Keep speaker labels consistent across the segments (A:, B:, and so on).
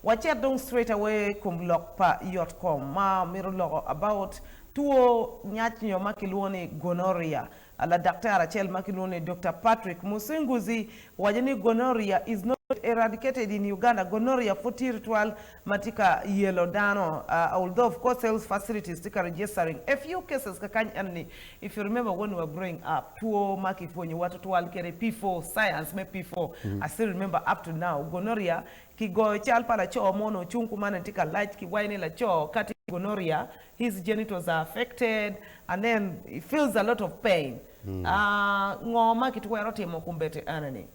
A: Wacit dong straight away kom lok pa yot kom ma mito loko about two nyac nyo ma kilwongo ni gonorrhea. Ladaktar acel ma kilwongo ni Dokta Patrick Musinguzi owaco ni gonorrhea is not eradicated in Uganda. Gonorrhea pud tye tutwal ma tye ka yelo dano although of course health facilities tye ka registering a few cases kakany eno ni if you remember when we were growing up two ma kipwonyowa tutwal kede P4 science me P4 I still remember up to now gonorrhea Kigoyo cal pa laco mo onongo cung kuman en tye ka lac ki waco ni laco ka tye ki gonorrhea his genitals are affected and then he feels a lot of pain. Ngo ma kitwero timo kombeddi ene ni?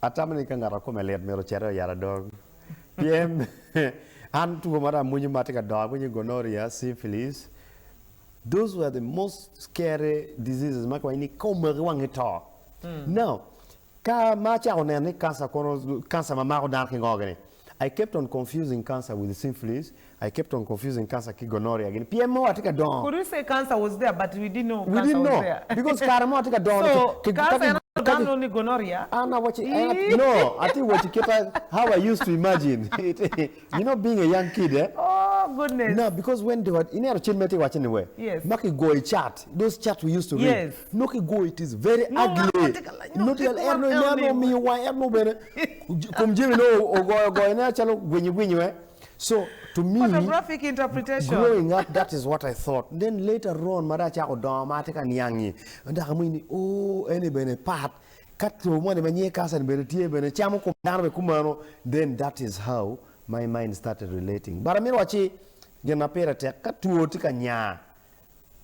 B: Atamo ni ka ngat ma kome lit myero ocit i ot yat adog pien an two ma dong amwonyo ma atye ka dongo amwonyo gonorrhea, syphilis, those were the most scary diseases ma kiwaco ni ka omaki wang ito. Now, ka ma acako neno ni cancer kono, cancer ma mako dano ki ngo gini, I kept on confusing cancer with syphilis, I kept on confusing cancer ki gonorrhea gini, pien mo atye ka dongo.
A: Could we say cancer was there but we didn't know
B: We
A: cancer
B: didn't
A: was
B: know,
A: there?
B: because kare mo atye ka dongo
A: So,
B: ki, ki,
A: cancer
B: ka
A: en
B: ki, ka
A: dano
B: ki,
A: nongo ni gonorrhea?
B: An awaci, en, no, atye waci kita how I used to imagine. You know being a young kid eh?
A: Oh goodness.
B: No, because when they were, ineno cal ma itye waco ni we,
A: Yes.
B: ma kigoyo i chart, those chart we used to read,
A: Yes.
B: nongo kigoyo it is very
A: Nongo
B: ugly.
A: ng'ato tye ka lany,
B: Nongo tye ka
A: tye
B: en
A: kuma
B: nongo
A: eni.
B: omiyo wange en nongo bene kom jami nongo ogoyo ogoyo ne calo gwinyo gwinyo eh. So to me,
A: Photographic interpretation.
B: growing up that is what I thought. Then later on ma dong acako dongo ma atye ka niangi, dok amwinyo ni oh eni bene pat. Ka two moni ma nyinge cancer ni bene tye bene camo kom dano bene kumeno, then that is how my mind started relating. But amito wacci gin ma pire tek ka two tye ka nya,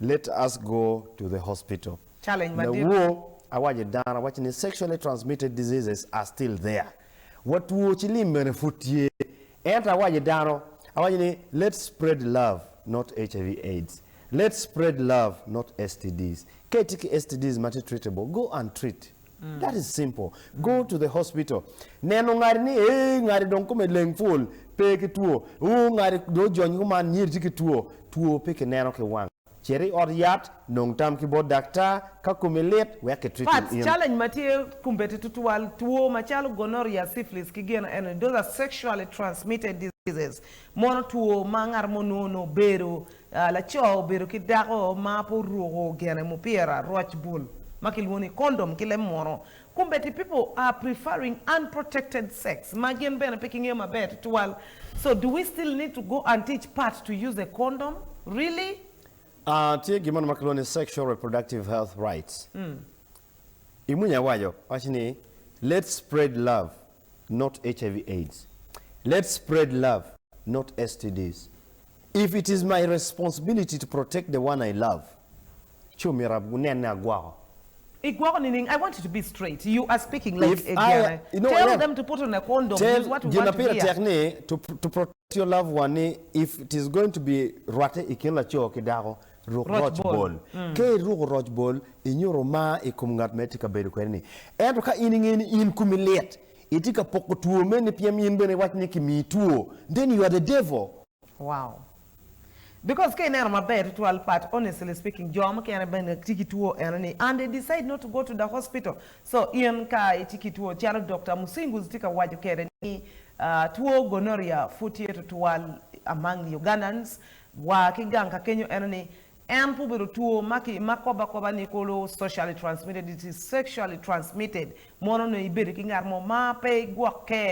B: let us go to the hospital.
A: Challenge madit.
B: Lawor awaco dano awaco ni sexually transmitted diseases are still there. Wa two cilim bene pud tye. Ento awaco dano awaco ni let's spread love not HIV AIDS. Let's spread love not STDs. Ka itye ki STDs ma tye treatable, go and treat. That is simple. Go to the hospital. Neno ngati ni ee ngati dong kome leng pul, pe ki two. Ooh ngati dong ojony kuman nyeri tye ki two. Two pe kineno ki wang. Cit i ot yat, nong tam ki bot daktar, ka komi lit, wek ki treat
A: But
B: in.
A: challenge ma tye kombeddi tutwal, two macalo gonorrhea, syphilis ki gin eni, those are sexually transmitted diseases. Mono two ma ngat mo nongo onongo bedo Laco obedo ki dako ma pe oruko gene mupira, roc bul ma kilwongo ni condom ki leb munu. Kombeddi people are preferring unprotected sex ma gin bene pe kingeyo maber tutwal. So do we still need to go and teach Pat to use a condom? Really?
B: Tye gin moni ma kilwongo ni sexual reproductive health rights. I mwinyo awaco, awaco ni let's spread love not HIV AIDS. Let's spread love not STDs. If it is my responsibility to protect the one I love, ci omyero anen ni agwoko.
A: Igwoko nining? I want you to be straight. You are speaking like
B: If
A: a
B: I,
A: gene.
B: you know,
A: Tell
B: yeah.
A: them to put on a condom
B: Tell
A: is what we
B: gin
A: want
B: ma
A: to
B: pire
A: hear.
B: tek ni to, to protect your loved one ni if it is going to be rwate i kin laco ki dako, ruk
A: Roc
B: roc
A: bol.
B: bol. Ka iruko roc bol, inyuto mar i kom ngat ma itye ka bedo kwede ni. Ento ka in ingeyo ni in komi lit, itye ka poko two meno pien in bene iwaco ni kimiyi two, then you are the devil.
A: Wow. Because ka ineno maber tutwal Pat, honestly speaking, jo mukene bene tye ki two eno ni and they decide not to go to the hospital. So in ka itye ki two calo Doctor Musinguzi tye ka waco kede ni two gonorrhea pud tye tutwal among Ugandans wa ki gang ka kenyo eno ni en pe obedo two ma ki ma kobo akoba ni kulu socially transmitted it is sexually transmitted mono nongo ibedo ki ngat mo ma pe igwokke.